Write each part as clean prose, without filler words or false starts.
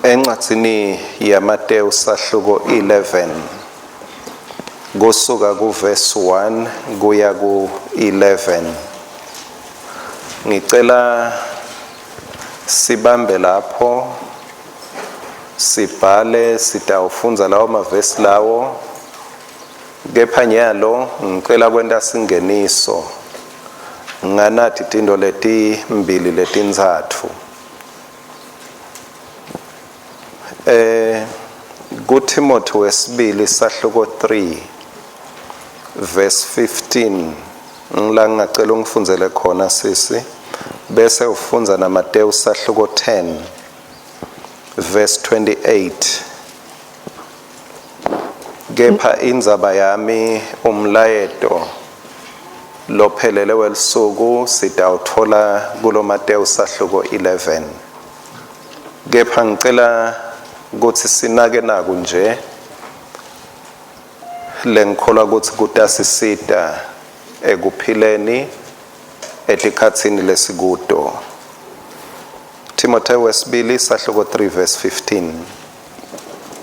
Encwadzini yaMatewu sahluko 11 kusuka kuvesi 1 kuya ku-11. Ngicela sibambe lapho sibhale sitawufundza lawo mavesi lawo kepha nyalo ngicela kwenta singeniso nganati tinto letimbili letintsatfu. Eh kuTimothy wesibili sahluko 3 verse 15 ngila ngingacela ungifundzele khona sisi bese ufundza naMateyu sahluko 10 verse 28 kepha indzaba yami umlayeto lophelele welisuku sitawutfola kuloMateyu sahluko 11 kepha ngicela kutsi sinake naku nje lengikholwa kutsi kutasisita ekuphileni etikhatsini lesikuto. Timothewu wesibili sahluko 3 verse 15.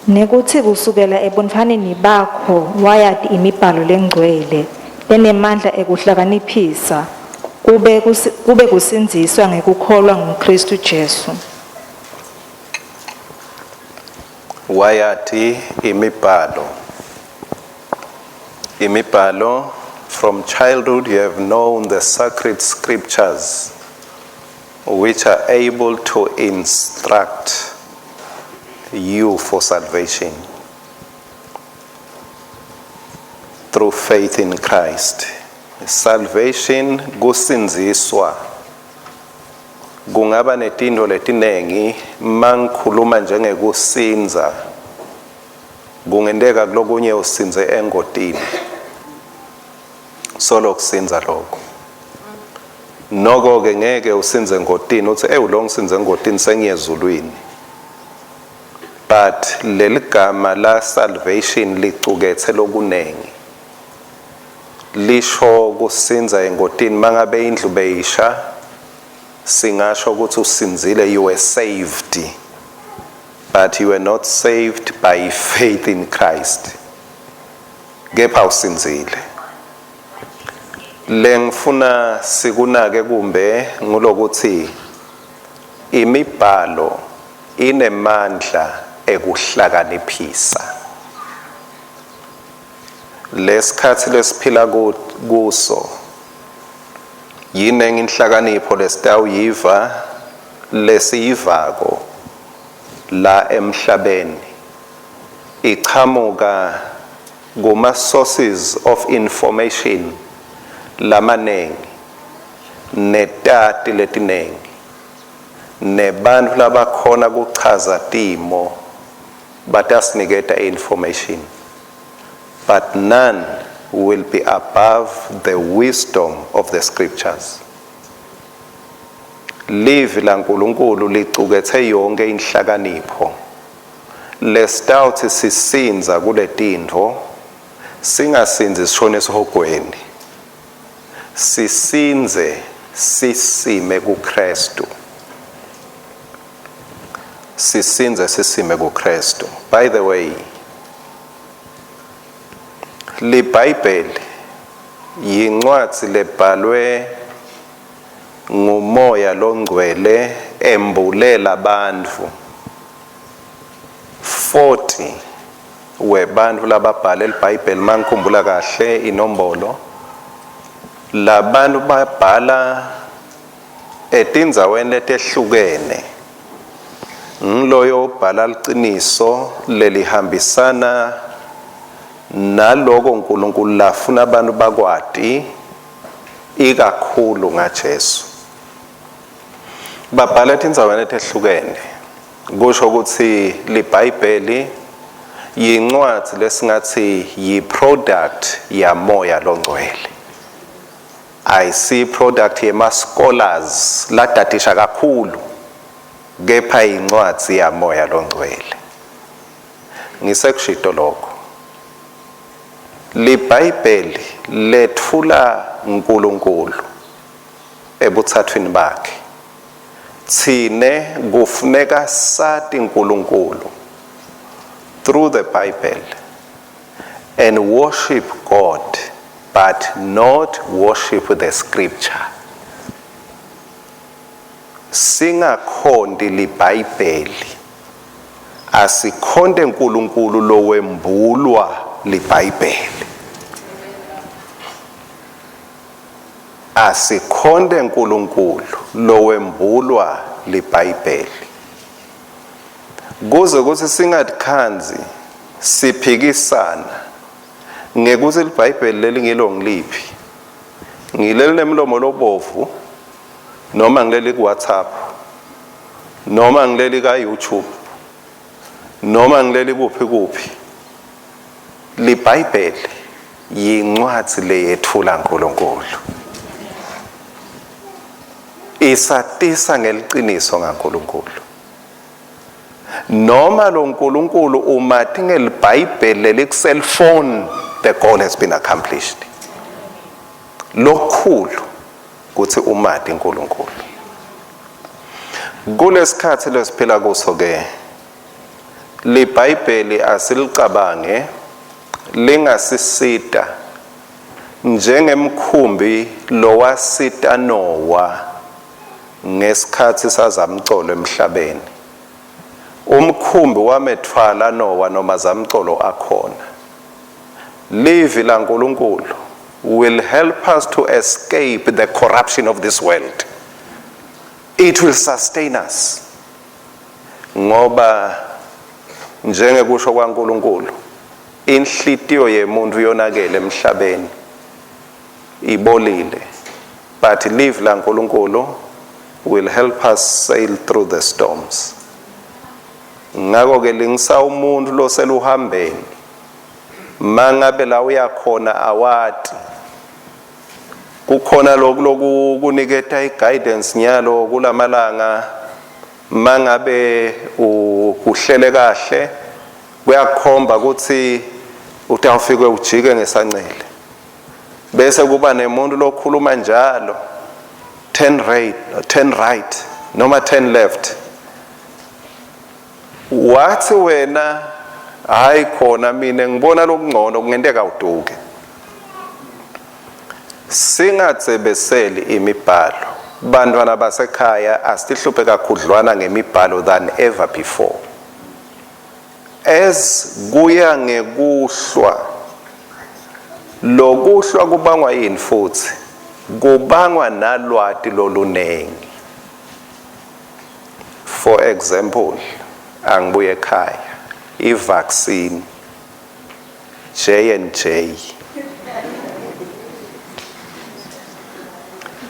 Nekutsi kusukela ebuntfwaneni bakho wayati imibhalo lengcwele lenemandla ekuhlakaniphisa kube, kube kusindziswa ngekukholwa nguKhristu Jesu. Wayati imibhalo. Imibhalo, from childhood you have known the sacred scriptures which are able to instruct you for salvation through faith in Christ. Salvation kusindziswa kungaba netintfo letinengi mangikhuluma njengekusindza kungenteka kulokunye usindze engotini solo kusindza lokho noko ke ngeke usindze engotini uthi ewu lo ngisindze engotini sengiyezulwini but leligama la salvation licuketse lokunengi lisho kusindza engotini mangabe indlu beyisha singasho ukuthi usindzile you were saved but you were not saved by faith in Christ kepha usindzile lengifuna sikunake kumbe ngulokuthi imibhalo inemandla ekuhlakaniphisa lesikhatsi lesiphila kuso yinengi inhlakanipho lesitawuyiva lesiyivako la emhlabeni ichamuka kuma sources of information lamanengi netati letinengi nebantfu labakhona kuchaza timo batasiniketa information but none will be above the wisdom of the scriptures. Livi laNkulunkulu licuketse yonke inhlakanipho. Lesitawutsi sisindza kuletintfo singasindzi sishone esihogweni. Sisindze sisime kuKristu. Sisindze sisime kuKristu. By the way, liBhayibheli yincwadzi lebhalwe ngumoya longcwele embulela bantfu 40 webantfu lababhale liBhayibheli mangikhumbula kahle inombolo labantu babhala etindzaweni letehlukene ngiloyo ubhala liciniso lelihambisana naloko uNkulunkulu lafuna abantu bakwati ikakhulu ngaJesu. Babhala etindzaweni letehlukene kusho ukuthi liBhayibheli yincwadzi lesingathi yi-product yamoya longcwele. Ayisi product yema scholars ladadisha kakhulu kepha incwadzi yamoya longcwele. Ngisekushito lokho. LiBhayibheli letfula uNkulunkulu ebuthathwini bakhe. Tsine kufuneka sati uNkulunkulu through the Bible and worship God, but not worship the scripture. Singakhonti liBhayibheli, asikhonte uNkulunkulu lowembulwa liBhayibheli. Asikhonte uNkulunkulu lowembulwa liBhayibheli, kuze kutsi singatikhandzi siphikisana ngekutsi liBhayibheli leli ngilo ngiliphi, ngileli nemlomo lobovu noma ngileli ku WhatsApp noma ngileli ka YouTube noma ngileli kuphi kuphi. LiBhayibheli yincwadzi leyetfula uNkulunkulu, isatisa ngeliciniso ngaNkulunkulu. Noma lo nkulunkulu umati ngeliBhayibheli leliku-cellphone, the goal has been accomplished. Lokukhulu kutsi umati uNkulunkulu. Kulesikhatsi lesiphila kuso ke, liBhayibheli asilicabange lingasisita njengemkhumbi lowasita Nowa ngesikhatsi sazamcolo emhlabeni. Umkhumbi wametfwala Nowa noma zamcolo akhona. Livi laNkulunkulu will help us to escape the corruption of this world. It will sustain us, ngoba njengekusho kwaNkulunkulu, inhlitiyo yemuntu yonakele emhlabeni, ibolile, but livi laNkulunkulu will help us sail through the storms. Ngakho ke lingisa umuntu loseluhambeni, mangabe la uyakhona awati, kukhona lokhu lokukuniketa i-guidance nyalo kulamalanga. Mangabe uhlele kahle, kuyakhomba ukuthi utawufike ujike ngesancele, bese kuba nemuntu lokhuluma njalo, 10 right, 10 right noma 10 left. Wathi wena, "Hayi khona, mina ngibona lokungcono." Kungenteka uduke. Singatsebeseli imibhalo, bantwana basekhaya. Asitihluphe kakhudlwana ngemibhalo than ever before. As kuya ngekuhlwa, lokuhlwa kubangwa yini? Futhi kubangwa nalwati lolunengi. For example, angibuye ekhaya, i-vaccine J&J,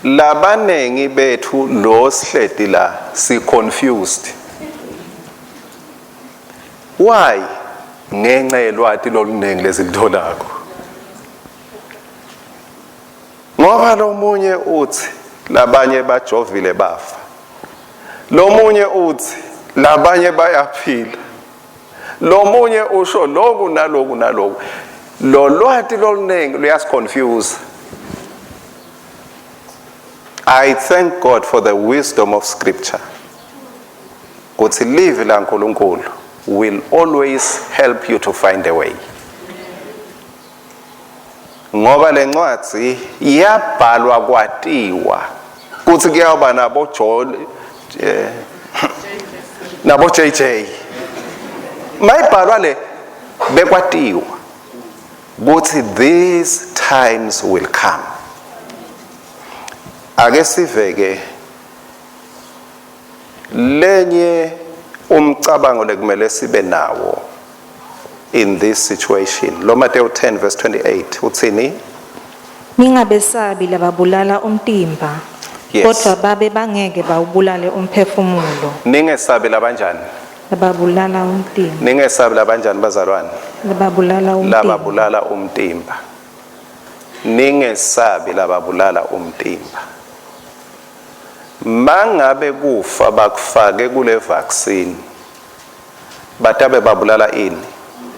labanengi bethu lo sihleti la si confused. Why? Ngenxa yelwati lolunengi lesilitholako, ngoba lomunye uthi labanye bajovile bafa, lomunye uthi labanye bayaphila, lomunye usho loku naloku naloku. Lo lwati lolunengi luyasiconfuse. I thank God for the wisdom of scripture, kuthi livi laNkulunkulu will always help you to find a way, ngoba lencwadzi yabhalwa kwatiwa kuthi kuyawuba nabo John nabo JJ. Mayibhalwa le, bekwatiwa kuthi these times will come. Ake siveke lenye umcabango lekumele sibe nawo in this situation. Lo Matthew 10 verse 28 uthini? Ningabesabi lababulala umtimba, kodvwa babe bangeke bawubulale umphefumulo. Ningesabi labanjani? Lababulala umtimba. Ningesabi labanjani, bazalwane? Lababulala umtimba. Lababulala umtimba. Ningesabi lababulala umtimba. Mangabe kufa bakufake kule vaccine, batabe babulala ini?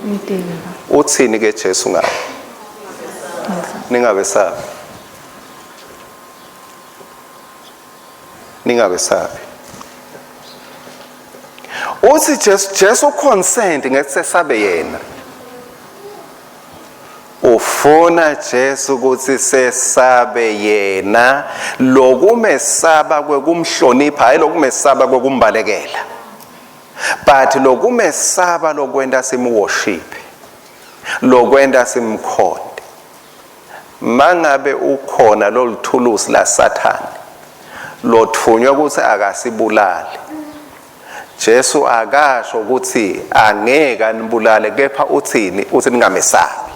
Umtimba. Uthini ke Jesu ngawo? Ningabesabi, ningabesabi. Uthi Jesu, Jesu consent ngekusesabe yena. Ufuna Jesu ukuthi sesabe yena, lokumesaba kwekumhlonipha, hayi lokumesaba kwekumbalekela, but lokumesaba lokwenta simworship, lokwenta simkhonte. Mangabe ukhona loluthulusi la Sathane lothunywa ukuthi akasibulale, Jesu akasho ukuthi angeke anibulale, kepha uthini? Uthi ningamesabi.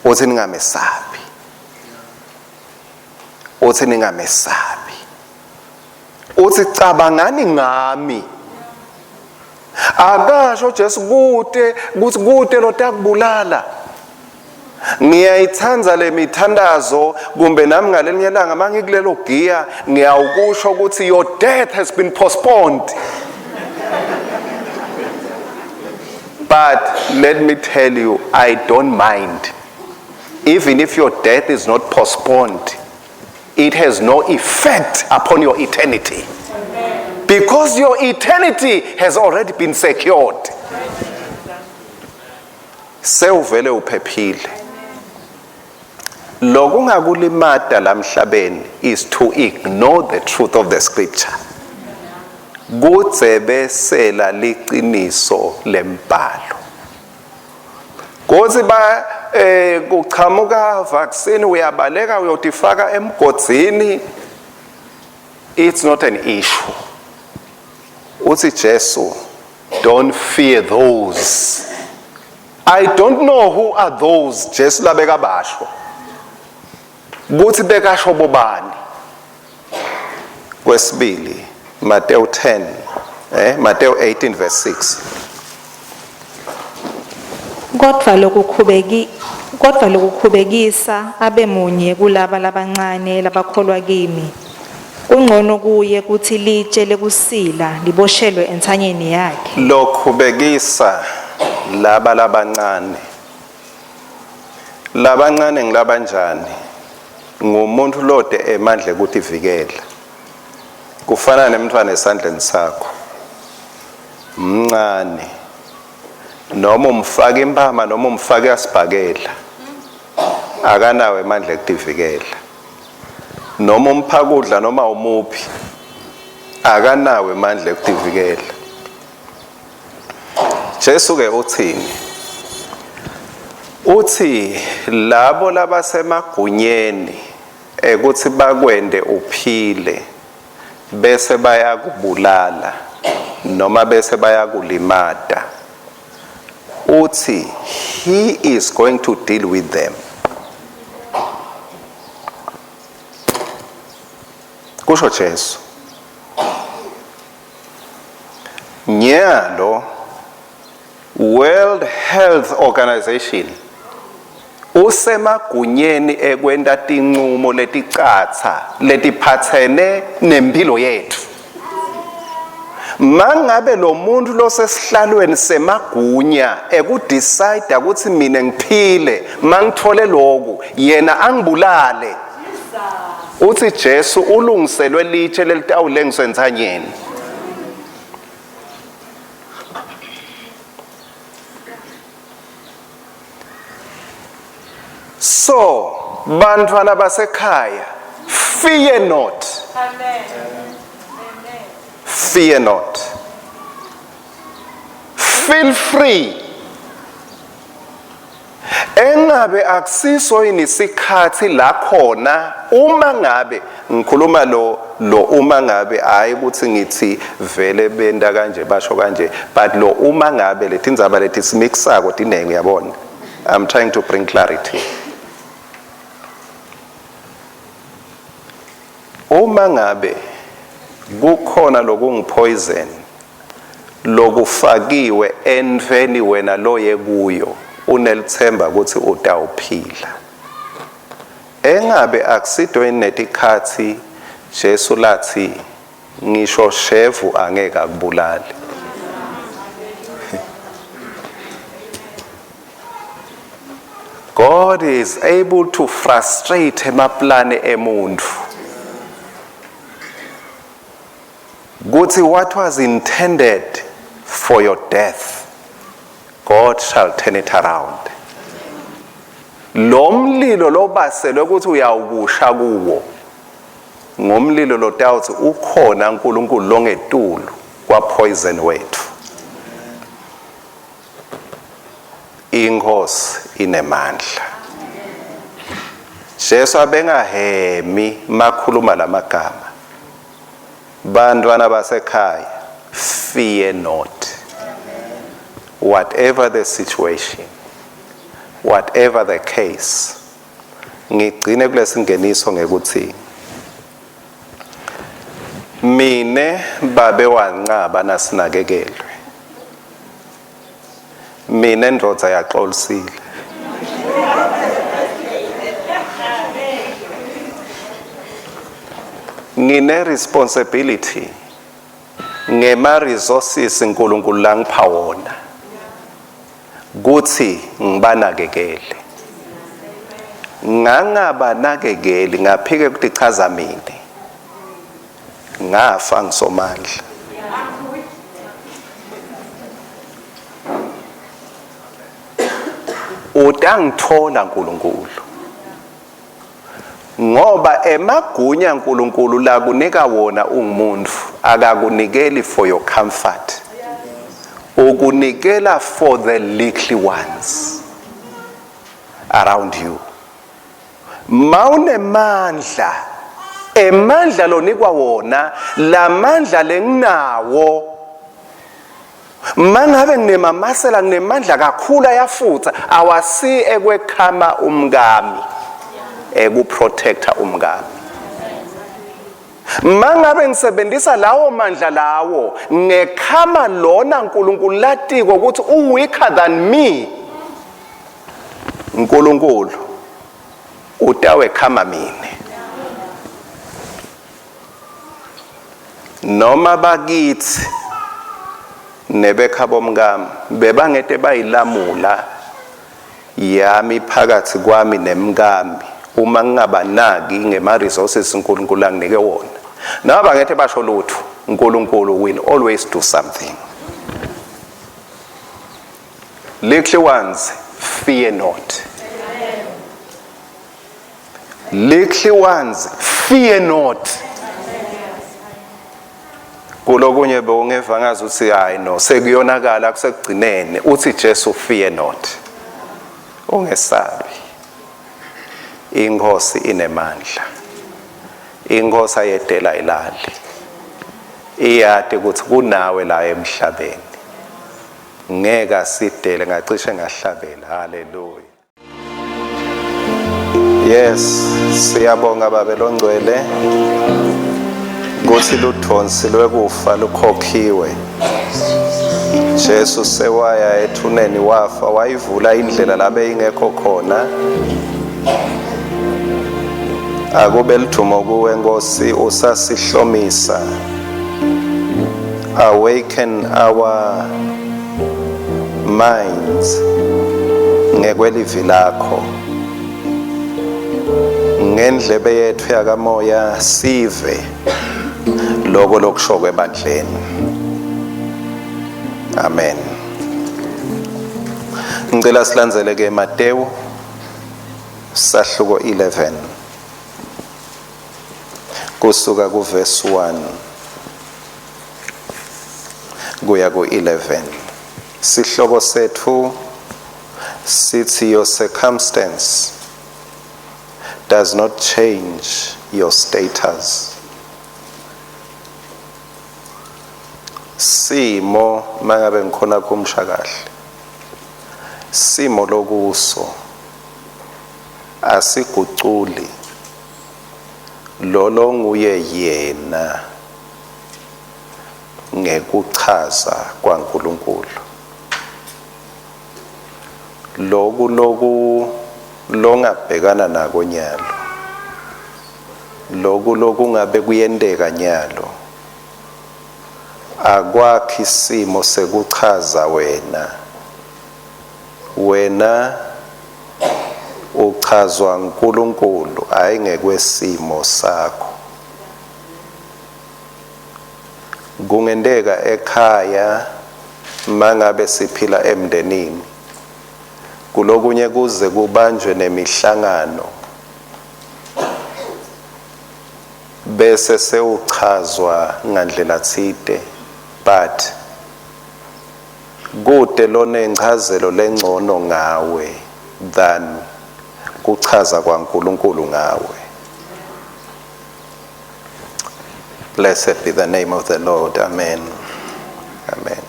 Uthi ningamesabi. Uthi ningamesabi. Uthi cabangani ngami. Akasho Jesu kute ukuthi kute lotakubulala. Ngiyayithanda le mithandazo, kumbe nami ngalenye ilanga mangikulelo giya ngiyawukusho ukuthi your death has been postponed. But let me tell you, I don't mind. Even if your death is not postponed, it has no effect upon your eternity. Because your eternity has already been secured. Sewuvele uphephile. Lokungakulimata lamhlabeni is to ignore the truth of the scripture. Kudzebesela liqiniso lembhalo. Kuthi ba kuchamuka vaccine uyabaleka uyotifaka emgodzini, it's not an issue. Uthi Jesu, don't fear those. I don't know who are those Jesu labeka basho. Kuthi bekasho bobani. Kwesibili, Matthew 10, Matthew 18 verse 6. Kodvwa lokukhubekisa abe munye kulaba labancane labakholwa kimi, kungcono kuye kutsi litshe lekusila liboshelwe entsanyeni yakhe. Lokhubekisa laba labancane. Labancane ngilabanjani? Ngumuntu lode emandla ekutivikela. Kufana nemntfwana esandleni sakho. Mncane. Noma umfaka impama noma umfaka asibhakela, akanawo emandla ekutivikela. Noma umpha kudla noma umuphi, akanawo emandla ekutivikela. Jesu ke uthini? Uthi labo labasemagunyeni ekuthi bakwende uphile bese bayakubulala noma bese bayakulimata, uthi he is going to deal with them. Kusho Jesu. Nyalo World Health Organization usemagunyeni ekwenta tincumo leticatsa letiphatsene nempilo yethu. Mangabe lo muntu losesihlalweni semagunya ekudecide ukuthi mina ngiphile mangithole lokhu, yena angibulale, uthi Jesu ulungiselwe litshe lelitawulengiswa entsanyeni. So bantwana basekhaya, fear not. Amen. Fear not. Feel free. Engabe akusiso yini isikhathi la khona uma ngabe ngikhuluma lo uma ngabe, hayi ukuthi ngithi vele benta kanje basho kanje, but lo uma ngabe letindzaba leti simixako tinengi, uyabona. I'm trying to bring clarity. Uma ngabe kukhona lokungipoison lokufakiwe entfweni wena loye kuyo unelithemba ukuthi utawuphila, engabe akusido yini netikhatsi Jesu lathi ngisho shevu angeke akubulale? God is able to frustrate emaplani emuntu. Kuthi what was intended for your death, God shall turn it around. Lo mlilo lobaselwe ukuthi uyawukusha kuwo, ngumlilo lotawuthi ukhona uNkulunkulu longetulu kwa poison wethu. Inkosi inemandla. Jesu abengahemi makhuluma lamagama. Bantwana basekhaya, fear not. Whatever the situation, whatever the case, ngigcine kulesingeniso ngekuthi mine babe wancaba nasinakekelwe, mine ndvodza yaxolisile. Ngine responsibility ngema resources uNkulunkulu langipha wona kuthi ngibanakekele. Ngangabanakekeli ngaphike kutichaza mine, ngafa ngisomandla. Utangithola uNkulunkulu, ngoba emagunya uNkulunkulu lakunika wona ungumuntu akakunikeli for your comfort, ukunikela for the little ones around you. Mawunemandla, emandla lonikwa wona, lamandla lenginawo, mangabe nginemamasela nginemandla kakhulu ayafutha, awasi ekwekhama umkami, ekuprotecta umkami. Mangabe ngisebenzisa lawo mandla lawo ngekhama lona uNkulunkulu latiko ukuthi u weaker than me, uNkulunkulu utawekhama mine. Noma bakithi nebekhabo mkami bebangete bayilamula yami phakathi kwami nemkami, uma ngingabanaki ngema resources uNkulunkulu anginike wona, noma bangethe basho lutho, uNkulunkulu will always do something. Little ones, fear not. Little ones, fear not. Kulokunye bewungeva ngazi uthi hayi no, sekuyonakala kusekugcineni, uthi Jesu fear not. Ungesabi. Inkosi inemandla. Inkosi ayedela ilali. Iyati ukuthi kunawe la emhlabeni. Ngeke asidele, ngacishe ngahlabela. Hallelujah. Yes, siyabonga Babe longcwele kuthi luthonsi lwekufa lukhokhiwe. Jesu sewaya ethuneni wafa, wayivula indlela labe ingekho khona. Akube ludumo kuwe Nkosi, usasihlomisa. Awaken our minds ngekwelivi lakho, ngendlebe yethu yakamoya sive lokho lokusho ebandleni. Amen. Ngicela silandzele ke Mateyu sahluko 11 kusuka kuverse 1 kuya ku-11. Sihloko sethu sithi your circumstance does not change your status. Simo mangabe ngikhona kumsha kahle, simo lokuso asiguculi lolo nguye yena ngekuchaza kwaNkulunkulu. Loku loku longabhekana nako nyalo, loku lokungabe kuyenteka nyalo, akwakhi simo sekuchaza wena. Wena uchazwa uNkulunkulu, hayi ngekwesimo sakho. Kungenteka ekhaya mangabe siphila emndenini, kulokunye kuze kubanjwe nemihlangano bese sewuchazwa ngandlela tsite, but kute lonenchazelo lengcono ngawe than kuchaza kwaNkulunkulu ngawe. Blessed be the name of the Lord. Amen. Amen.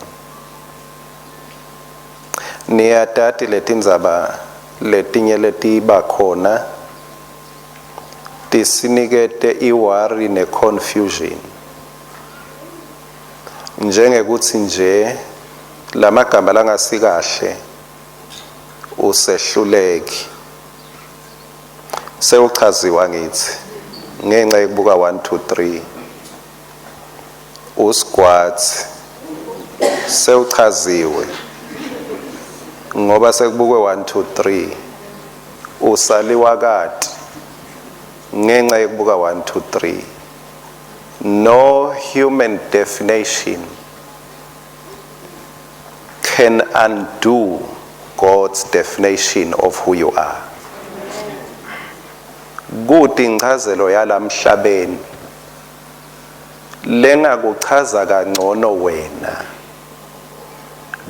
Niyatati letindzaba letinye letiba khona tisinikete iworry neconfusion. Njengekuthi nje lamagama langasikahle usehluleki. Sewuchaziwa ngithi ngenxa yekubuka 1 2 3 usigwathi sewuchaziwe ngoba sekubukwe 1 2 3 usaliwa kati ngenxa yekubuka 1 2 3. No human definition can undo God's definition of who you are. Kuti inchazelo yalamhlabeni lengakuchaza kangcono wena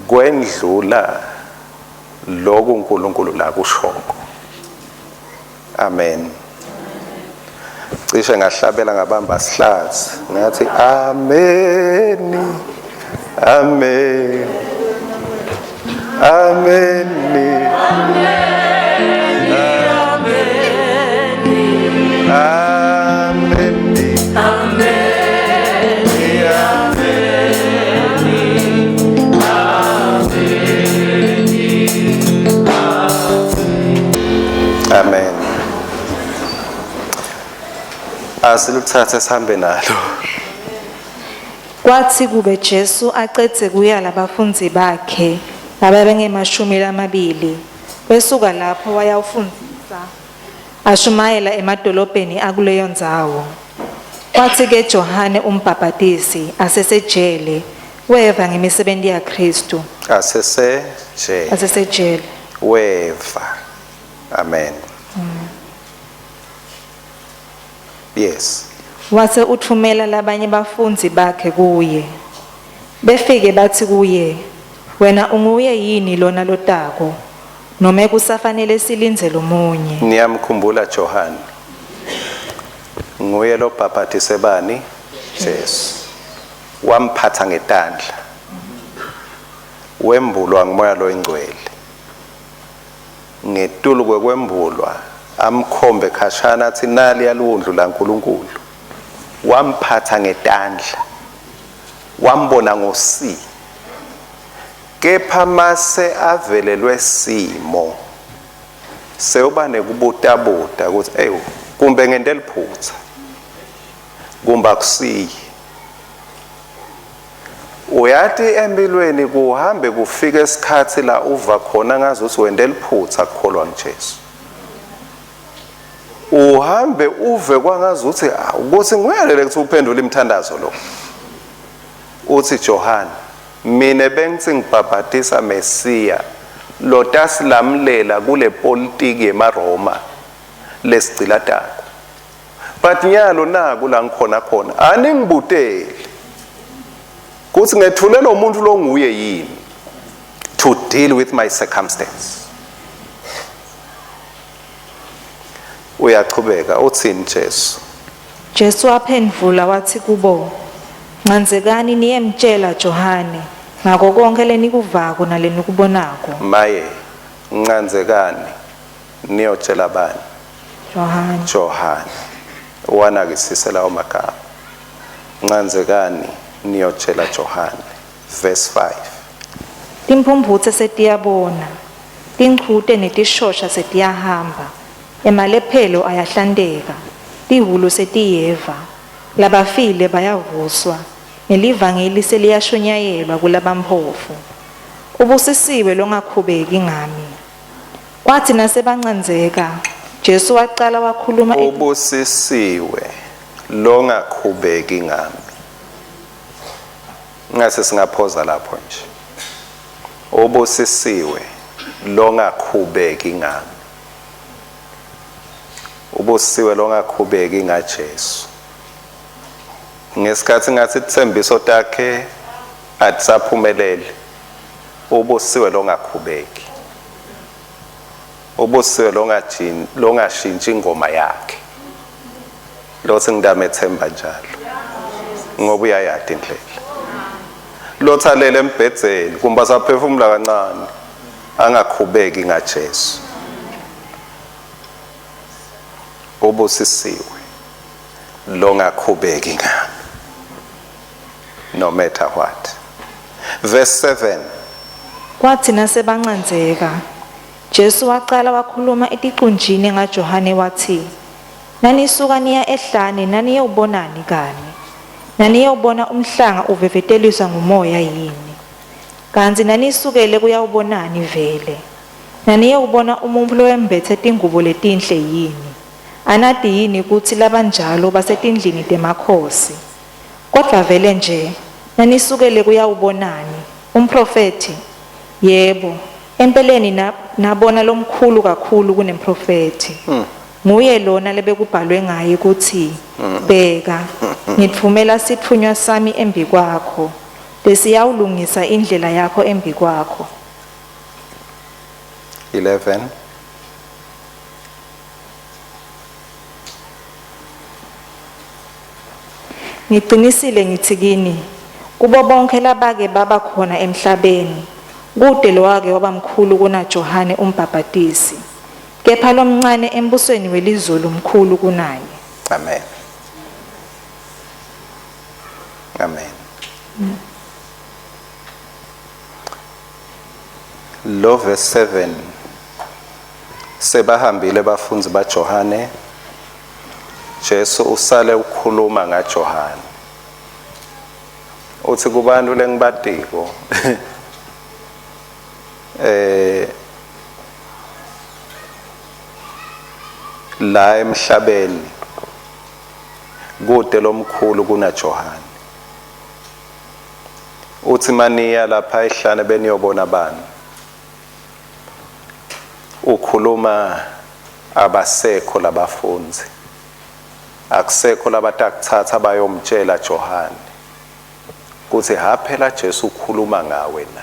kwendlula lokhu uNkulunkulu lakushoko. Amen. Cishe ngahlabela ngabamba sihlathi ngathi ameni, amen, ameni, ameni, amen. Amen. Asiluthathe sihambe nalo. Kwatsi kube Jesu acedze kuyala bafundzi bakhe lababengemashumi lamabili, wesuka lapho wayawufundzisa ashumayela emadolobheni akuleyo ndzawo. Kwatsi-ke Johane umbhabhatisi asesejele weva ngemisebenti yaKhristu. Asesejele. Asesejele. Weva. Amen. Yes. Wase utfumela labanye bafundzi bakhe kuye. Befike batsi kuye, "Wena unguye yini lona lotako, nome kusafanele silindze lomunye?" Niyamkhumbula Johane. Nguye lobhabhatise bani? Jesu. Wamphatha ngetandla. Wembulwa ngumoya loyingcwele. Ngetulu kwekwembulwa amkhombe khashana athi nali yaluwundlu laNkulunkulu. Wamphatha ngetandla. Wambona ngosi. Kepha mase avelelwe simo sewuba nekubutabuta ukuthi eyo kumbe ngente liphutha, kumbe akusiyi. Uyati empilweni kuhambe kufike isikhathi la uva khona ngazi ukuthi wente liphutha kukholwa nguJesu. Uhambe uve kwangazi ukuthi ukuthi nguyalele ukuthi uphendule imithandazo lo. Uthi Johane, mine bengithi ngibhabhatisa Mesiya lotasilamlela kule politiki yemaRoma lesigcilatako. But nyalo naku la ngikhona khona aningibuteli kuthi ngethule lo muntu longuye yini to deal with my circumstance. Uyachubeka uthini Jesu? Jesu waphendvula watsi kubo, "Ncandzekani niyemtjela Johane ngako konkhe lenikuvako nalenikubonako." Maye, ncandzekani niyotshela bani? Johane. Johane. Wanakisise lawo magama. Ncandzekani niyotshela Johane. Verse 5. Timphumphutse setiyabona, tinchute netishosha setiyahamba, emalephelo ayahlanteka, tihhulu setiyeva, labafile bayavuswa, nelivangeli seliyashunyayelwa kulabamphofu. Ubusisiwe longakhubeki ngami. Kwatsi nasebancandzeka, Jesu wacala wakhuluma Ubusisiwe longakhubeki ngami. Ngase singaphoza lapho nje. Ubusisiwe longakhubeki ngami. Ubusisiwe longakhubeki ngaJesu. Ngesikhathi ngathi ithembiso takhe atisaphumeleli. Ubusisiwe longakhubeki. Ubusisiwe longajini longashintshi ingoma yakhe. Lothi ngidamethemba njalo. Ngoba uyayadi indlela. Lothalele embhedzeni kumba saphefumula kancane angakhubeki ngaJesu. Ubusisiwe longakhubeki ngami. No matter what. Verse 7. Kwathi nasebancandzeka, Jesu wacala wakhuluma eticunjini ngaJohane watsi, Nanisuka niya ehlane naniyewubonani kani? Naniyewubona umhlanga uveveteliswa ngumoya yini? Kantsi nanisukele kuyawubonani vele? Naniyewubona umuntfu lowembetse tingubo letinhle yini? Anati yini kutsi labanjalo basetindlini temakhosi? Kodvwa vele nje nanisukele kuyawubonani? Umphrofethi? Yebo, empeleni na, nabona lomkhulu kakhulu kunemprofethi. Nguye lona lebekubhalwe ngaye kutsi, Bheka, ngitfumela sitfunywa sami embikwakho, lesiyawulungisa indlela yakho embikwakho. 11. Ngicinisile ngitsi kini, kubo bonkhe labake baba khona emhlabeni, kute lowake waba mkhulu kunaJohane uMbhabhatisi. Kepha lomncane embusweni welizulu mkhulu kunaye. Amen. Amen. Lo verse 7 sebahambile bafundzi baJohane. Jesu usale ukhuluma ngaJohane. Uthi kubantu lengibatiko la emhlabeni kude lomkhulu kunaJohane. Uthi maniya lapha ehlane beniyobona bani? Ukhuluma abasekho labafundzi. Akusekho labatakuthatha bayomtshela Johane kuthi ha phela Jesu ukhuluma ngawe na.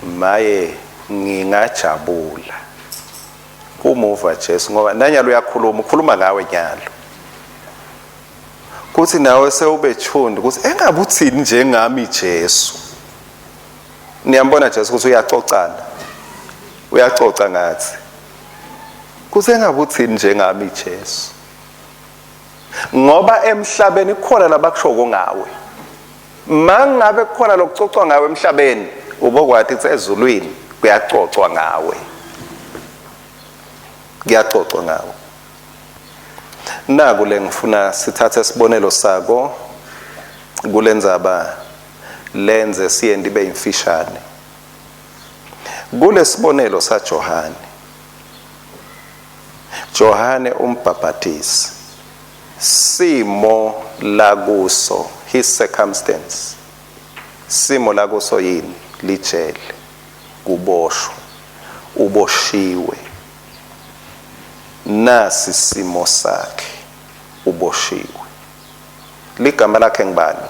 Maye ngingajabula kumuva Jesu ngoba nanyalo uyakhuluma, ukhuluma ngawe nyalo. Kuthi nawe sewube tuned ukuthi engabe uthini njengami Jesu. Niyambona Jesu ukuthi uyacocana. Uyacoca ngathi. Kuthi engabe uthini njengami Jesu. Ngoba emhlabeni kukhona labakushoko ngawe. Mangabe kukhona lokucocwa ngawe emhlabeni, ubokwathi ukuthi ezulwini kuyacocwa ngawe. Kuyacocwa ngawe. Naku lengifuna sithathe sibonelo sako kulendzaba lenze siyente ibe imfishane. Kulesibonelo saJohane. Johane umbhabhatisi simo lakuso, his circumstance, simo lakuso yini? Lijele, kuboshwa, uboshiwe. Nasi simo sakhe, uboshiwe. Ligama lakhe ngibani?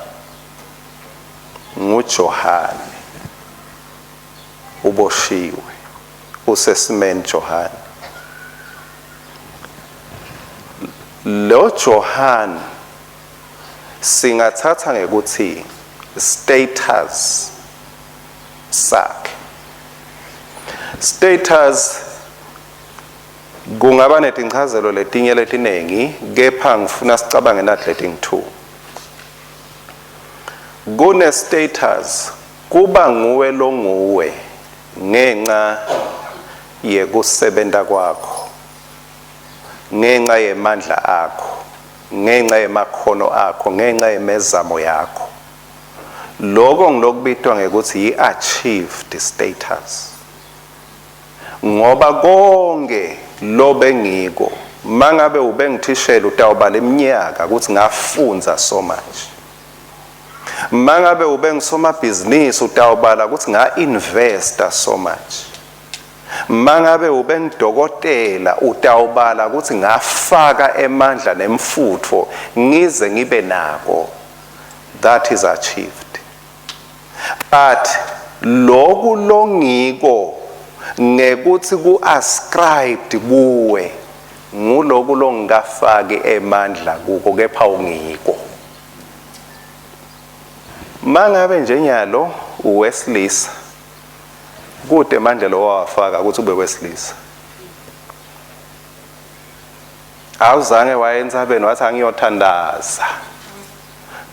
NguJohane. Uboshiwe, usesimeni Johane. Lo Johane singathatha ngekuthi status sakhe. Status kungaba netinchazelo letinye letinengi, kepha ngifuna sicabange nathi letingu-2. Kune status kuba nguwe longuwe ngenxa yekusebenta kwakho, ngenxa yemandla akho, ngenxa yemakhono akho, ngenxa yemezamo yakho. Lokho ngilokubitwa ngekuthi yi-achieved status. Ngoba konke lobengiko Mangabe ube ngithishela utawubala iminyaka ukuthi ngafundza so much. Mangabe ube ngisomabhizinisi utawubala ukuthi nga-investa so much. Mangabe ube ngidokotela utawubala ukuthi ngafaka emandla nemfutfo ngize ngibe nako. That is achieved. But loku longiko ngekuthi ku-ascribed kuwe nguloku longikafaki emandla kuko kepha ungiko. Mangabe nje nyalo uwesilisa kude manje lo wawafaka ukuthi ube wesilisa. Awuzange waye entsabeni wathi angiyothandaza.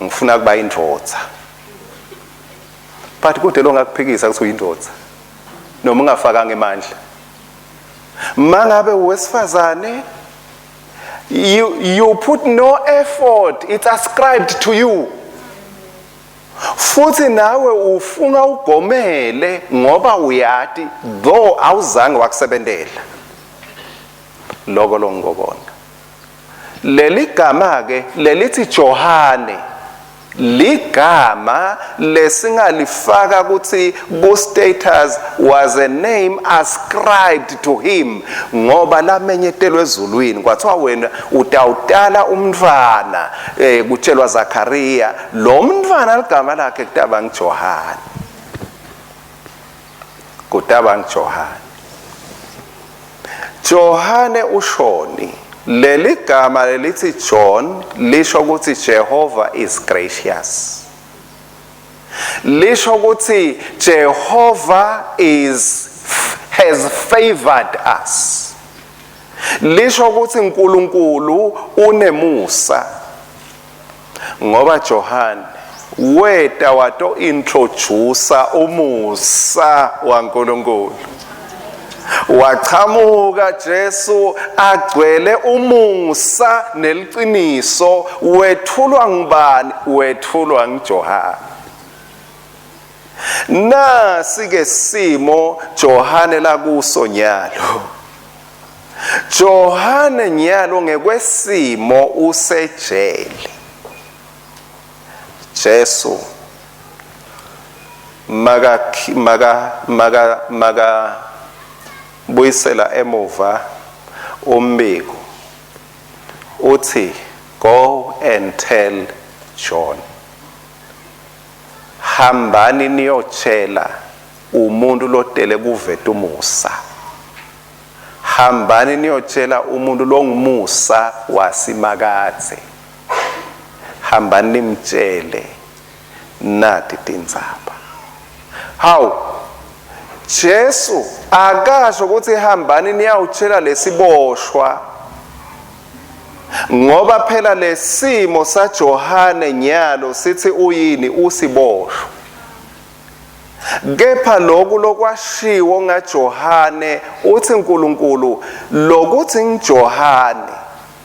Ngifuna kuba indvodza. But kude lo ngakuphikisa ukuthi uyindvodza. Noma ungafakanga emandla. Mangabe uwesifazane you put no effort, it's ascribed to you. Futhi nawe ufunga ugomele ngoba uyati though awuzange wakusebentela. Lokho longikobona. Leli gama ke lelithi Johane ligama lesingalifaka ukuthi ku status was a name ascribed to him ngoba lamenyetelwe ezulwini kwathiwa wena utawutala umntwana kutshelwa Zakaria lo mntwana ligama lakhe kutaba ngiJohane, kutaba ngiJohane. Johane ushoni leli gama lelithi John lisho ukuthi Jehovah is gracious, lisho ukuthi Jehovah is has favored us, lisho ukuthi uNkulunkulu unemusa. Ngoba Johane weta wato introduce umusa waNkulunkulu, wachamuka Jesu agcwele umusa neliciniso. Wethulwa ngubani? Wethulwa nguJohane. Nasi ke simo Johane lakuso nyalo. Johane nyalo ngekwesimo usejele. Jesu maka maka maka maka buyisela emuva umbiko uthi go and tell John, hambani niyotshela umuntu lotele kuveta umusa, hambani niyotshela umuntu longumusa wasimakadze, hambani nimtshele nati tindzaba. Hawu, Jesu akasho ukuthi hambani niyawutshela lesiboshwa, ngoba phela lesimo saJohane nyalo sithi uyini? Usiboshwa. Kepha lokhu lokwashiwo ngaJohane uthi uNkulunkulu lokuthi ngiJohane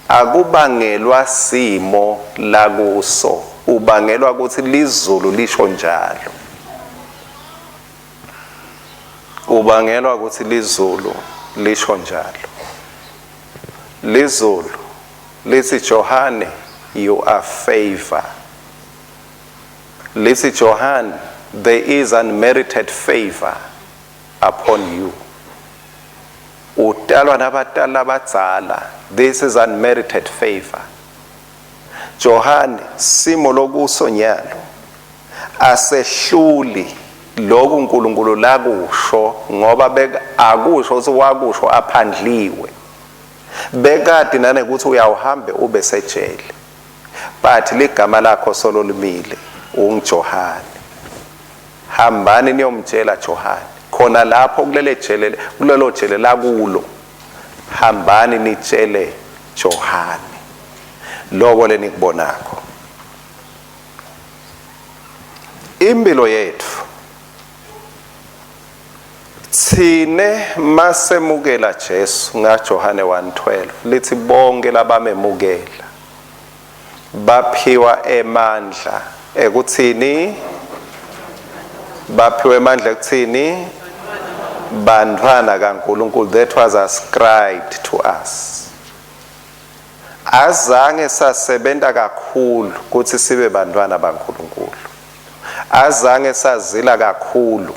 akubangelwa simo lakuso, ubangelwa ukuthi lizulu lisho njalo. Ubangelwa ukuthi lizulu lisho njalo. Lizulu lithi Johane you are favor. Lithi Johane there is unmerited favor upon you. Utalwa nabatali labadzala, this is unmerited favor. Johane simo lokuso nyalo asehluli lokhu uNkulunkulu lakusho, ngoba akusho ukuthi wakusho aphandliwe, bekade nanekuthi uyawuhambe ube sejele, but ligama lakho solo limile ungiJohane. Hambani niyomtshela Johane khona lapho kulele jele, kulelo jele lakulo, hambani nitshele Johane lokho lenikubonakho. Impilo yethu thine masemukela Jesu ngaJohane 1:12 lithi bonke labamemukela baphiwa emandla ekuthini, baphiwe emandla ekuthini bantwana kaNkulunkulu. That was ascribed to us. Azange sasebenta kakhulu kutsi sibe bantwana baNkulunkulu. Azange sazila kakhulu.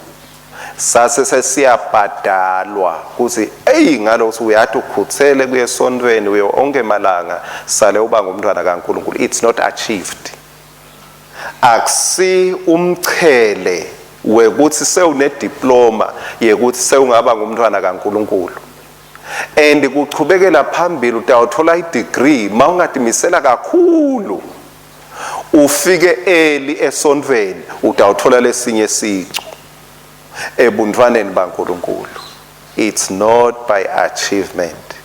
Sase sesiyabhadalwa kutsi eyi ngalokho uyathi ukhuthele kuye esontweni uye onke malanga sale uba ngumntwana kaNkulunkulu. It's not achieved. Akusi umchele wekuthi sewune diploma yekuthi sewungaba ngumntwana kaNkulunkulu. And kuchubekela phambili utawuthola i-degree mawungatimisela kakhulu ufike early esontweni utawuthola lesinye sicu ebuntwaneni baNkulunkulu. It's not by achievement,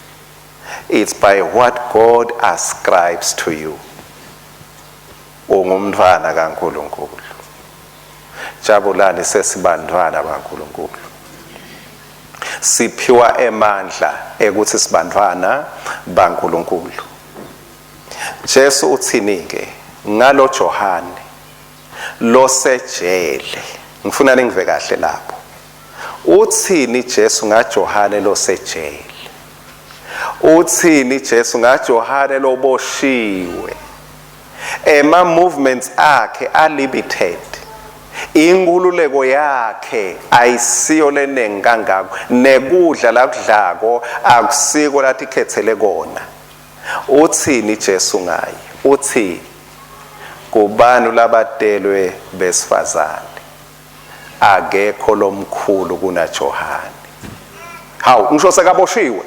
it's by what God ascribes to you. Ungumntwana kaNkulunkulu. Jabulani, sesibantwana baNkulunkulu. Siphiwa emandla ekuthi sibantwana baNkulunkulu. Jesu uthini ke ngalo Johane losejele? Ngifuna ningive kahle lapho. Uthini Jesu ngaJohane losejele? Uthini Jesu ngaJohane loboshiwe? Ema movements akhe alimited. Inkululeko yakhe ayisiyo lenengi kangako, nekudla lakudlako akusiko latikhethele kona. Uthini Jesu ngaye? Uthi kubantu labatelwe besifazane akekho lomkhulu kunaJohane. Hawu, ngisho sekaboshiwe.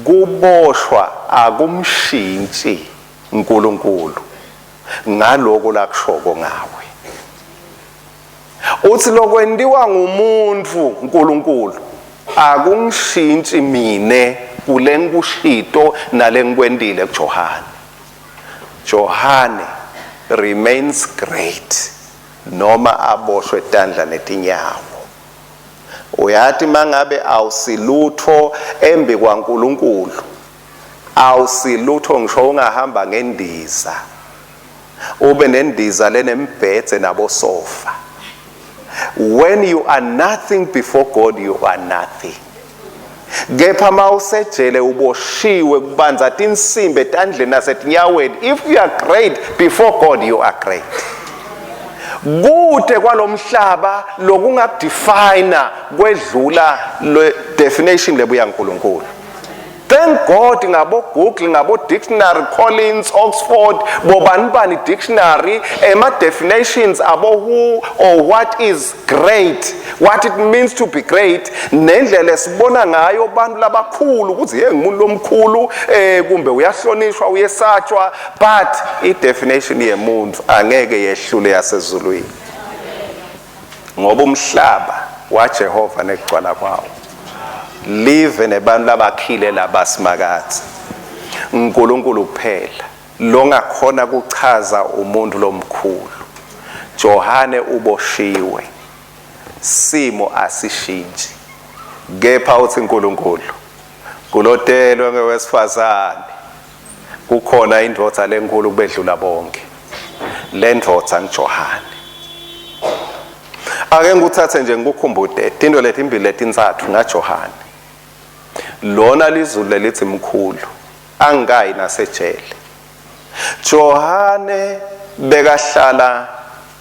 Kuboshwa akumshintshi uNkulunkulu ngaloko lakushoko ngawe. Uthi lokwentiwa ngumuntu uNkulunkulu akungishintshi mine kulengikushito nalengikwentile kuJohane. Johane remains great noma aboshwe tandla netinyawo. Uyati mangabe awusilutho embi kwaNkulunkulu, awusilutho ngisho ungahamba ngendiza, ube nendiza lenembhedze nabosofa. When you are nothing before God, you are nothing. Kepha mawusejele uboshiwe kubanza tinsimbi etandleni nasetinyaweni, if you are great before God, you are great. Kude kwalomhlaba lokungakudefine kwedlula le definition lebuya uNkulunkulu. Thank God ngabo Google, ngabo dictionary, Collins, Oxford, bobani bani dictionary, ema definitions abo who or what is great, what it means to be great, nendlela esibona ngayo abantu labakhulu ukuthi hey ngumuntu lomkhulu kumbe uyahlonishwa uyesatshwa, but i definition yemuntu angeke yehlule yasezulwini. Ngoba umhlaba waJehova nekugcwala kwawo live nebantu labakhile labasimakatsi. uNkulunkulu kuphela longakhona kuchaza umuntu lomkhulu. Johane uboshiwe, simo asishintshi, kepha uthi uNkulunkulu kulotelwe ngewesifazane kukhona indvodza lenkulu kubedlula bonke. Le ndvodza ngiJohane. Ake ngikuthathe nje ngikukhumbute tinto letimbili letintsatfu ngaJohane. Lona lizulu lelithi mkhulu angikayi nasejele. Johane bekahlala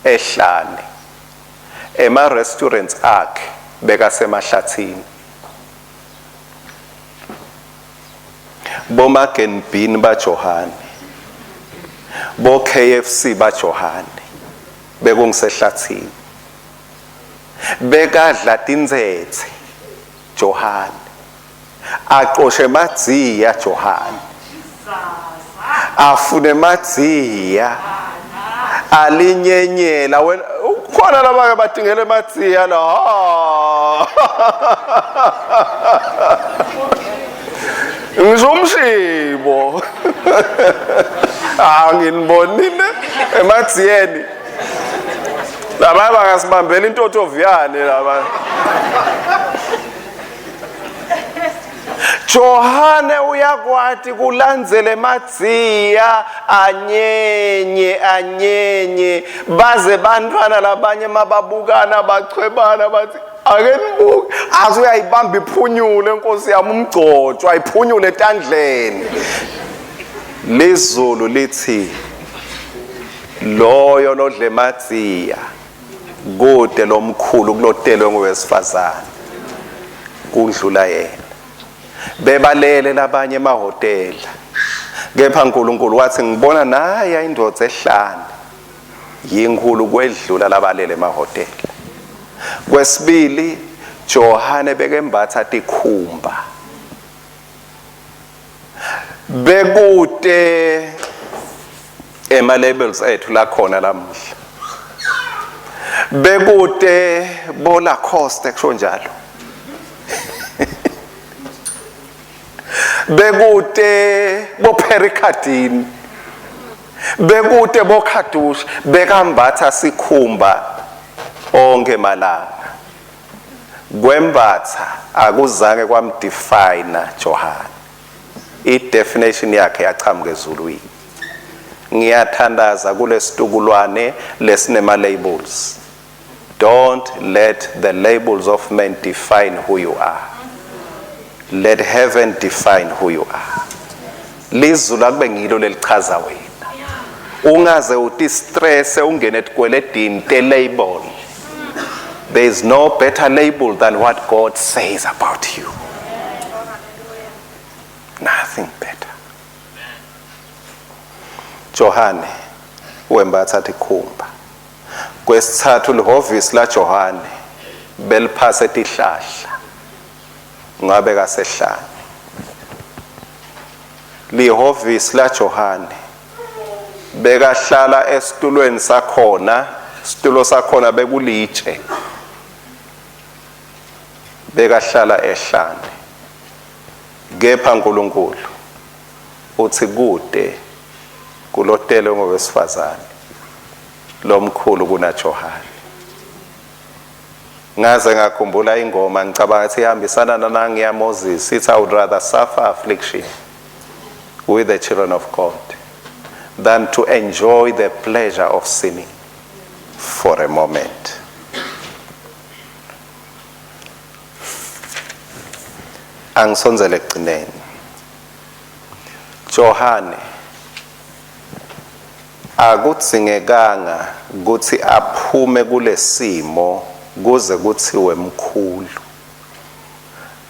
ehlane, ema restaurants akhe bekasemahlathini. Bomagen Bean baJohane, bo KFC baJohane bekungisehlathini. Bekadla tintsetse Johane, acoshe madziya Johane, afune madziya alinyenyela. Wena ukhona labake batingele madziya la. Ngisho umshibo. Ah, nginibonile emadziyeni. Laba bangasibambela intotoviyane laba. Johane uyakwati kulandzela emadziya anyenye anyenye baze bantwana labanye mababukana bachwebana bathi Ake nibuke, athi uyayibamba iphunyule inkosi yami umgcotshwa, ayiphunyule etandleni. Lizulu lithi loyo lodle emadziya kude lomkhulu kulotelwe ngowesifazane kudlula yena. Bebalele labanye emahhotela, kepha uNkulunkulu wathi ngibona naya indoda ehlane yinkulu kwedlula labalele emahhotela. Kwesibili, Johane bekembatha tikhumba. Bekute ema labels ethu lakhona lamuhla. Bekute bo Lacoste kusho njalo. Bekute bo Pericardine. Bekute bo Khadush, bekambatha sikhumba onke malanga. Kwembatha akuzange kwamdefine Johane. I-definition yakhe yachamuka ezulwini. Ngiyathandaza kulesitukulwane lesinema labels. Don't let the labels of men define who you are. Let heaven define who you are. Lizulu akube ngilo lelichaza wena. Ungaze uti stress ungene etikweledini te label. There is no better label than what God says about you. Nothing better. Johane wembatha tikhumba. Kwesithathu lihhovisi la Johane beliphase tihlahla ngabe kasehlane. Lihhovisi la Johane bekahlala esitulweni sakhona, situlo sakhona bekulitshe. Bekahlala ehlane. Kepha uNkulunkulu uthi kude kulotelwe ngowesifazane lomkhulu kunaJohane. Ngaze ngakhumbula ingoma, ngicabanga ukuthi ihambisana nanangiya Moses, ithi I would rather suffer affliction with the children of God than to enjoy the pleasure of sinning for a moment. Angisondzele ekugcineni. Johane akudzingekanga kutsi aphume kulesimo kuze kutsiwe mkhulu.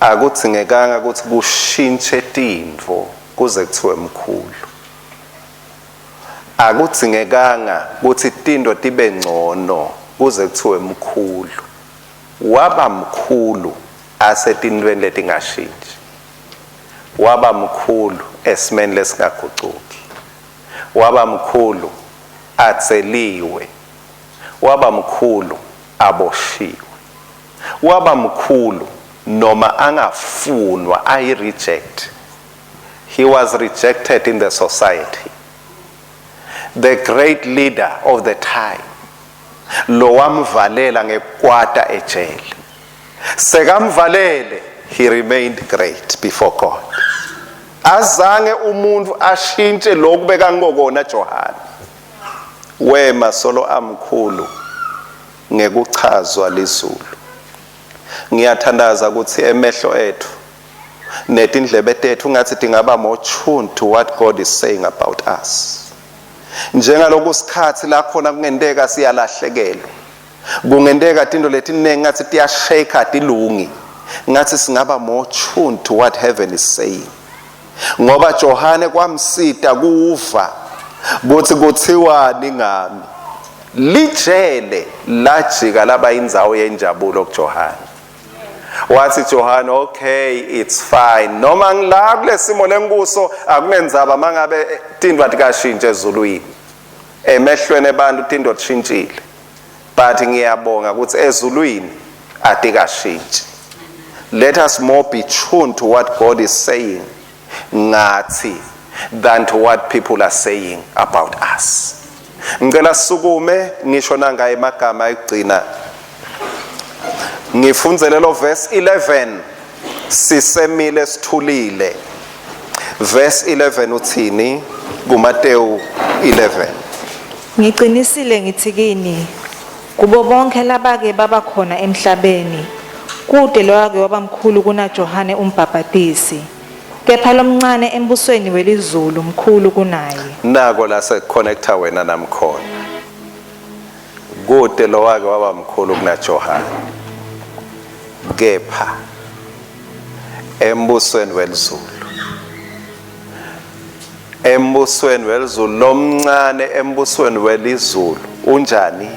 Akudzingekanga kutsi kushintshe tintfo kuze kuthiwe mkhulu. Akudzingekanga kutsi tintfo tibe ngcono kuze kuthiwe mkhulu. Waba mkhulu asetintfweni letingashintshi. Waba mkhulu esimeni lesingagucuki. Waba mkhulu atseliwe. Waba mkhulu aboshiwe. Waba mkhulu noma angafunwa, ayi reject. He was rejected in the society. The great leader of the time lo wamvalela ngekwata ejele. Sekamvalele, he remained great before God. Azange umuntu ashintshe lokhu bekangokona Johane. Wema solo amkhulu ngekuchazwa lizulu. Ngiyathandaza ukuthi emehlo ethu netindlebe tethu ngathi tingaba more tuned to what God is saying about us. Njengaloku sikhathi la khona kungenteka siyalahlekelwa. Kungenteka tinto letiningi ngathi tiyashake tilungi. Ngathi singaba more tuned to what heaven is saying. Ngoba Johane kwamsita kuva kuthi kuthiwani ngami. Lijele lajika laba indzawo yenjabulo kuJohane. Wathi Johane, okay, it's fine. Noma ngila kulesimo lenkuso akunendzaba mangabe tintfo atikashintshe ezulwini. Emehlweni abantu tintfo tishintshile. But ngiyabonga ukuthi ezulwini atikashintshi. Let us more be tuned to what God is saying ngathi than to what people are saying about us. Ngicela sisukume ngisho nanga emagama ekugcina. Ngifundzele lo verse 11 sisemile sithulile. Verse 11 uthini kuMateyu 11? Ngiqinisile ngithi kini, kubo bonke labake baba khona emhlabeni, Kute lowake waba mkhulu kunaJohane uMbhabhatisi, kepha lomncane embusweni welizulu mkhulu kunaye. Nako la sekuconnecta wena namkhona. Kute lowake waba mkhulu kunaJohane, kepha embusweni welizulu, embusweni welizulu, lomncane embusweni welizulu unjani?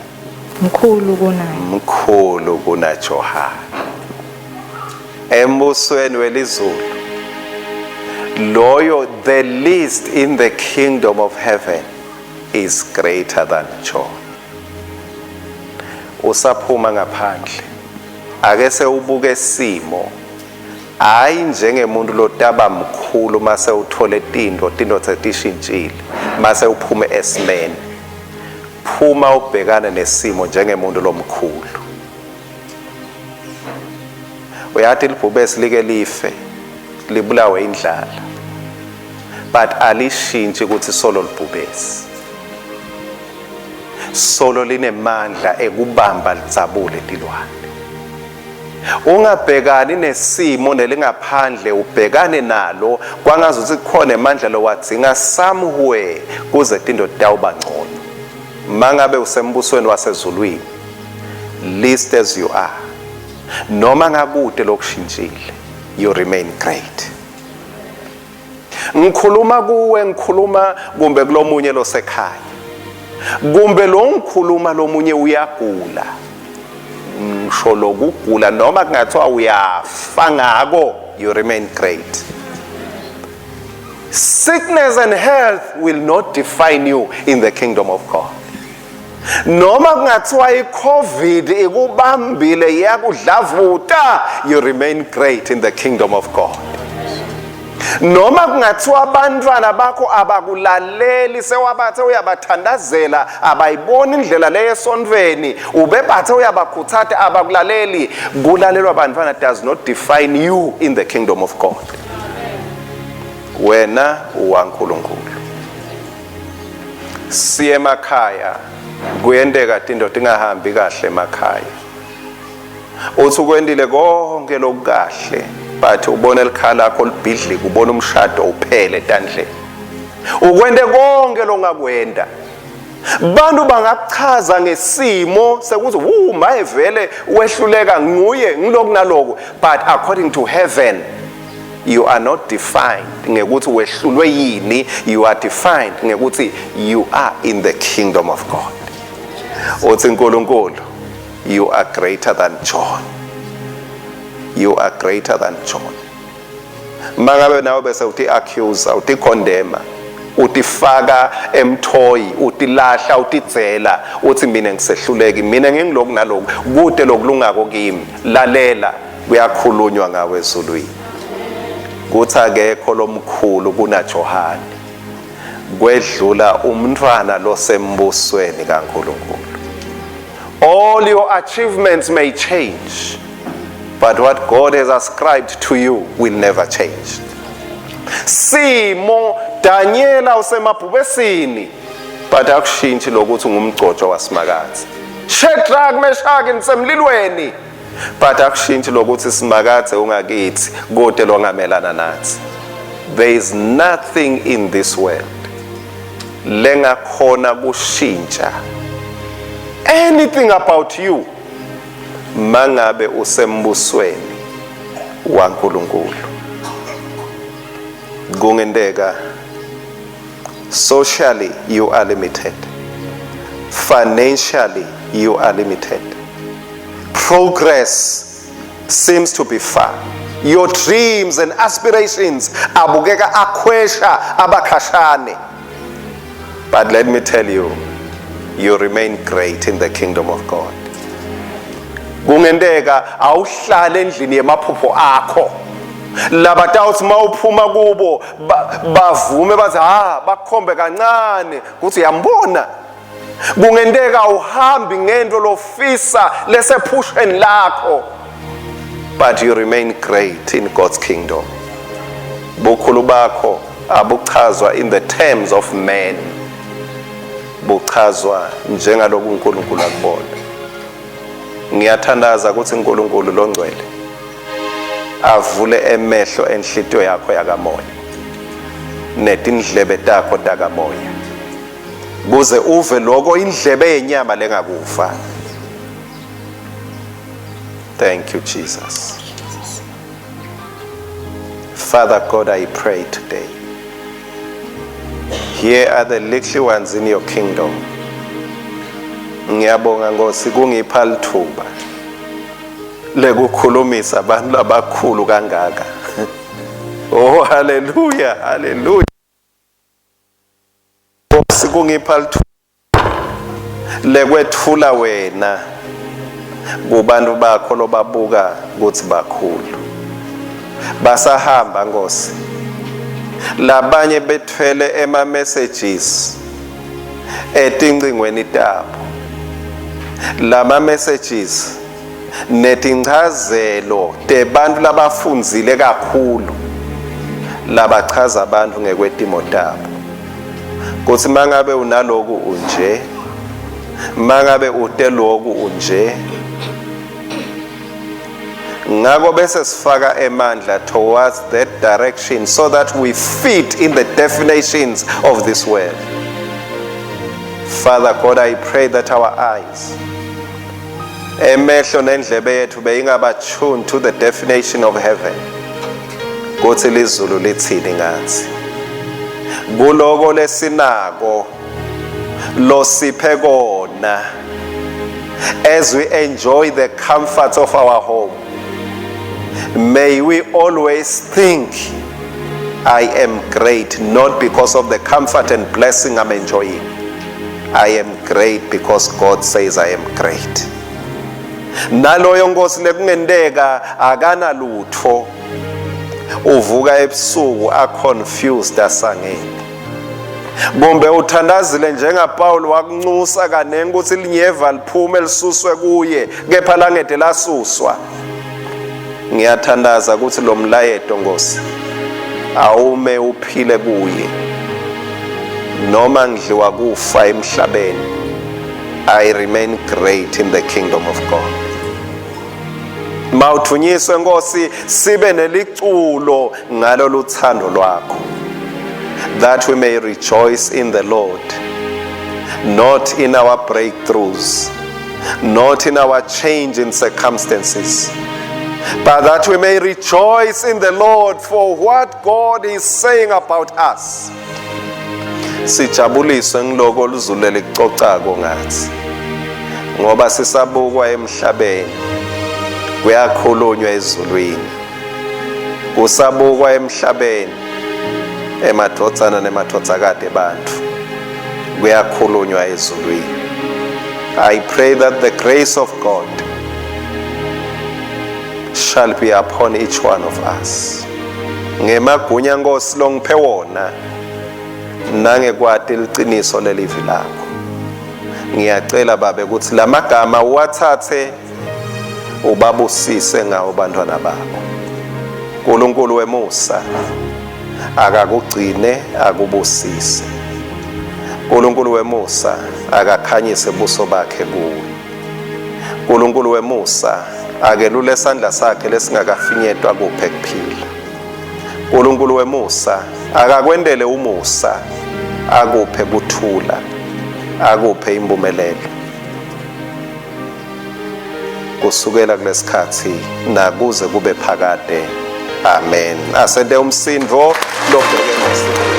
Mkhulu kunaye. Mkhulu kunaJohane. Embusweni welizulu, loyo the least in the kingdom of heaven is greater than John. Usaphuma ngaphandle, ake sewubuke simo, hayi njengemuntu lotaba mkhulu mase uthole tinto, tinto setishintshile, mase uphume esimeni. Phuma ubhekane nesimo njengemuntu lomkhulu. Uyathi libhubesi like life, libulawe indlala, but alishintshi ukuthi solo libhubesi, solo linemandla ekubamba lidzabule tilwane. Ungabhekani nesimo nelingaphandle, ubhekane nalo kwangazuthi kukhona emandla lowadzinga somewhere kuze tinto titawuba ngcono. Mangabe usembusweni wasezulwini, least as you are, noma ngakude lokushintshile, you remain great. Ngikhuluma kuwe, ngikhuluma kumbe kulomunye losekhaya, kumbe lo ngikhuluma lomunye uyagula, ngisho lokugula noma kungathiwa uyafa ngako, you remain great. Sickness and health will not define you in the kingdom of God. Noma kungathiwa i-COVID ikubambile, iyakudlavuta, you remain great in the kingdom of God. Noma kungathiwa abantwana bakho abakulaleli, sewabathe uyabathandazela, abayiboni indlela leyo esontweni, ubebathe uyabakhuthatha, abakulaleli. Kulalelwa abantwana does not define you in the kingdom of God. Wena uwaNkulunkulu. Siye emakhaya, kuyenteka tinto tingahambi kahle emakhaya. Uthi ukwentile konke lokukahle, but ubona likhaya lakho libhidlika, ubona umshado uphele etandleni. Ukwente konke longakwenta, bantu bangakuchaza ngesimo sekuthi wu maye vele wehluleka nguye ngiloku naloku, but according to heaven you are not defined ngekuthi wehlulwe yini, you are defined ngekuthi you are in the kingdom of God. Uthi uNkulunkulu, you are greater than John, you are greater than John. Mangabe nawe bese uthi accuse, uthi condemn, utifaka emthoyi, utilahla, utidzela, uthi mina ngisehluleki, mina ngingiloku naloku, kude lokulungako kimi, lalela, kuyakhulunywa ngawe ezulwini kuthi akekho lomkhulu kunaJohane kwedlula umntwana losembusweni kaNkulunkulu. All your achievements may change, but what God has ascribed to you will never change. Simo Daniela usemabhubesini, but akushintshi lokuthi ungumgcotshwa waSimakadze. Shadrach, Meshach nisemlilweni, but akushintshi lokuthi Simakadze ungakithi, kude longamelana nathi. There is nothing in this world lengakhona kushintsha anything about you mangabe usembusweni waNkulunkulu. Kungenteka socially you are limited, financially you are limited, progress seems to be far, your dreams and aspirations abukeka akhwesha abakhashane, but let me tell you, you remain great in the kingdom of God. Kungenteka awuhlale endlini yemaphupho akho, labatawuthi mawuphuma kubo bavume bathi ha, bakukhombe kancane kuthi uyambona. Kungenteka uhambi ngento lofisa lesephusheni lakho, but you remain great in God's kingdom. Bukhulu bakho abuchazwa in the terms of men, buchazwa njengaloku uNkulunkulu akubona. Ngiyathandaza ukuthi uNkulunkulu longcwele Avule emehlo enhlitiyo yakho yakamoya netindlebe takho takamoya, kuze uve loko indlebe yenyama lengakufa. Thank you, Jesus. Father God, I pray today. Here are the little ones in your kingdom. Ngiyabonga Nkosi kungipha lithuba lekukhulumisa abantu labakhulu kangaka. Oh hallelujah, hallelujah. Nkosi kungipha lithuba lekwetfula wena kubantu bakho lobabuka kutsi bakhulu. Basahamba Nkosi. Labanye bethwele ema messages etincingweni tabo. Lama messages netinchazelo tebantfu labafundzile kakhulu labachaza abantu ngekwetimo tabo kutsi mangabe unaloku unje, mangabe ute loku unje. Ngako bese sifaka emandla towards that direction so that we fit in the definitions of this world. Father God, I pray that our eyes, emehlo nendlebe yethu beyingaba tuned to the definition of heaven, kuthi lizulu lithini ngathi kuloko lesinako losiphe kona. As we enjoy the comforts of our home, may we always think, I am great not because of the comfort and blessing I'm enjoying. I am great because God says I am great. Naloyo Nkosi lekungenteka akanalutho, uvuka ebusuku a-confused, asangene, kumbe uthandazile njengaPaul wakunxusa kanengi ukuthi linyeva liphume lisuswe kuye, kepha langede lasuswa. Ngiyathandaza ukuthi lo mlayeto Nkosi awume uphile kuye. Noma ngidliwa kufa emhlabeni, I remain great in the kingdom of God. Mawuthunyiswe Nkosi, sibe neliculo ngalo luthando lwakho, that we may rejoice in the Lord, not in our breakthroughs, not in our change in circumstances, but that we may rejoice in the Lord for what God is saying about us. Sijabuliswe ngiloko lizulu licocako ngathi, ngoba sisabukwa emhlabeni, kuyakhulunywa ezulwini. Kusabukwa emhlabeni emadvodzana nemadvodzakade ebantfu, kuyakhulunywa ezulwini. I pray that the grace of God shall be upon each one of us. Ngemagunya Nkosi longiphe wona nangekwati liciniso lelivi lakho, ngiyacela Babe ukuthi lamagama uwathathe ubabusise ngawo bantwana bakho. Nkulunkulu wemusa akakugcine akubusise. Nkulunkulu wemusa akakhanyise buso bakhe kuwe. Nkulunkulu wemusa akelule sandla sakhe lesingakafinyetwa kuphe kuphila. Nkulunkulu wemusa akakwentele umusa, akuphe kuthula, akuphe impumelelo kusukela kulesikhathi nakuze kube phakade. Amen. Asente umsindo lobheke.